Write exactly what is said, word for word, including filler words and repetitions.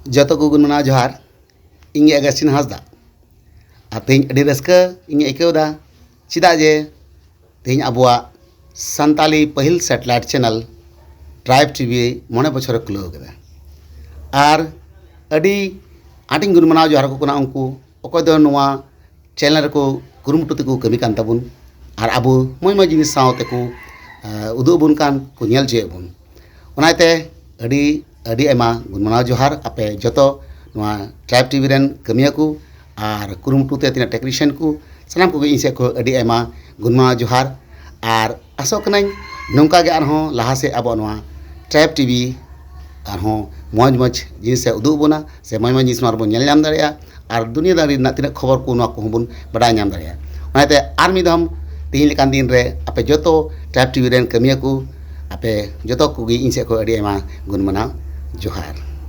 ᱡᱚᱛᱚ ᱠᱚ ᱜᱩᱱ ᱢᱟᱱᱟᱣ ᱡᱚᱦᱟᱨ᱾ ᱤᱧ ᱜᱮ ᱟᱜᱟᱥᱴᱤᱱ ᱦᱟᱸᱥᱫᱟ᱾ ᱟᱨ ᱛᱮᱦᱮᱧ ᱟᱹᱰᱤ ᱨᱟᱹᱥᱠᱟᱹ ᱤᱧ ᱟᱹᱭᱠᱟᱹᱣ ᱮᱫᱟ, ᱪᱮᱫᱟᱜ ᱡᱮ ᱛᱮᱦᱮᱧ ᱟᱵᱚᱣᱟᱜ ᱥᱟᱱᱛᱟᱞᱤ ᱯᱟᱹᱦᱤᱞ ᱥᱮᱴᱮᱞᱟᱭᱤᱴ ᱪᱮᱱᱮᱞ ᱴᱨᱟᱭᱤᱵᱽ ᱴᱤᱵᱷᱤ ᱢᱚᱬᱮ ᱵᱚᱪᱷᱚᱨᱮ ᱠᱷᱩᱞᱟᱹᱣ ᱠᱮᱫᱟ᱾ ᱟᱨ ᱟᱹᱰᱤ ᱟᱸᱴᱤᱧ ᱜᱩᱱ ᱢᱟᱱᱟᱣ ᱡᱚᱦᱟᱨ ᱟᱠᱚ ᱠᱟᱱᱟ ᱩᱱᱠᱩ ᱚᱠᱚᱭ ᱫᱚ ᱱᱚᱣᱟ ᱪᱮᱱᱮᱞ ᱨᱮᱠᱚ ᱠᱩᱨᱩᱢᱩᱴᱩ ᱛᱮᱠᱚ ᱠᱟᱹᱢᱤ ᱠᱟᱱ ᱛᱟᱵᱚᱱ, ᱟᱨ ᱟᱵᱚ ᱢᱚᱡᱽ ᱢᱚᱡᱽ ᱡᱤᱱᱤᱥ ᱥᱟᱶ ᱛᱮᱠᱚ, ᱮ, ᱩᱫᱩᱜ ᱟᱵᱚᱱ ᱠᱟᱱ, ᱠᱚ ᱧᱮᱞ ᱦᱚᱪᱚᱭᱮᱫ ᱵᱚᱱ᱾ ᱚᱱᱟᱛᱮ ᱟᱹᱰᱤ, ᱟᱹᱰᱤ ᱟᱭᱢᱟ ᱜᱩᱱ ᱢᱟᱱᱟᱣ ᱡᱚᱦᱟᱨ ᱟᱯᱮ ᱡᱚᱛᱚ ᱱᱚᱣᱟ ᱴᱨᱟᱭᱤᱵᱽ ᱴᱤᱵᱷᱤ ᱨᱮᱱ ᱠᱟᱹᱢᱤᱭᱟᱹ ᱠᱚ ᱟᱨ ᱠᱩᱨᱩᱢᱩᱴᱩ ᱛᱮ ᱛᱤᱱᱟᱹᱜ ᱴᱮᱠᱱᱤᱥᱤᱭᱟᱱ ᱠᱚ, ᱥᱟᱱᱟᱢ ᱠᱚᱜᱮ ᱤᱧ ᱥᱮᱫ ᱠᱷᱚᱱ ᱟᱹᱰᱤ ᱟᱭᱢᱟ ᱜᱩᱱ ᱢᱟᱱᱟᱣ ᱡᱚᱦᱟᱨ᱾ ᱟᱨ ᱟᱥᱚᱜ ᱠᱟᱹᱱᱟᱹᱧ ᱱᱚᱝᱠᱟ ᱜᱮ ᱟᱨᱦᱚᱸ ᱞᱟᱦᱟ ᱥᱮᱫ ᱟᱵᱚᱣᱟᱜ ᱱᱚᱣᱟ ᱴᱨᱟᱭᱤᱵᱽ ᱴᱤᱵᱷᱤ ᱟᱨᱦᱚᱸ ᱢᱚᱡᱽ ᱢᱚᱡᱽ ᱡᱤᱱᱤᱥ ᱮ ᱩᱫᱩᱜ ᱟᱵᱚᱱᱟ, ᱥᱮ ᱢᱚᱡᱽ ᱢᱚᱡᱽ ᱡᱤᱱᱤᱥ ᱱᱚᱣᱟ ᱨᱮᱵᱚᱱ ᱧᱮᱞ ᱧᱟᱢ ᱫᱟᱲᱮᱭᱟᱜᱼᱟ᱾ ᱟᱨ ᱫᱩᱱᱤᱭᱟᱹ ᱫᱟᱹᱨᱤ ᱨᱮᱱᱟᱜ ᱛᱤᱱᱟᱹᱜ ᱠᱷᱚᱵᱚᱨ ᱠᱚ, ᱱᱚᱣᱟ ᱠᱚᱦᱚᱸ ᱵᱚᱱ ᱵᱟᱰᱟᱭ ᱧᱟᱢ ᱫᱟᱲᱮᱭᱟᱜᱼᱟ᱾ ᱚᱱᱟᱛᱮ ᱟᱨ ᱢᱤᱫ ᱫᱷᱟᱣ ᱛᱮᱦᱮᱧ ᱞᱮᱠᱟᱱ ᱫᱤᱱ ᱨᱮ ᱟᱯᱮ ᱡᱚᱛᱚ ᱴᱨᱟᱭᱤᱵᱽ ᱴᱤᱵᱷᱤ ᱨᱮᱱ ᱠᱟᱹᱢᱤᱭᱟᱹ ᱠᱚ, ᱟᱯᱮ ᱡᱚᱛᱚ ᱠᱚᱜᱮ ᱤᱧ ᱥᱮᱫ ᱠᱷᱚᱱ ᱟᱹᱰᱤ ᱟᱭᱢᱟ ᱜᱩᱱ ᱢᱟᱱᱟᱣ ᱡᱚᱦᱟᱨ᱾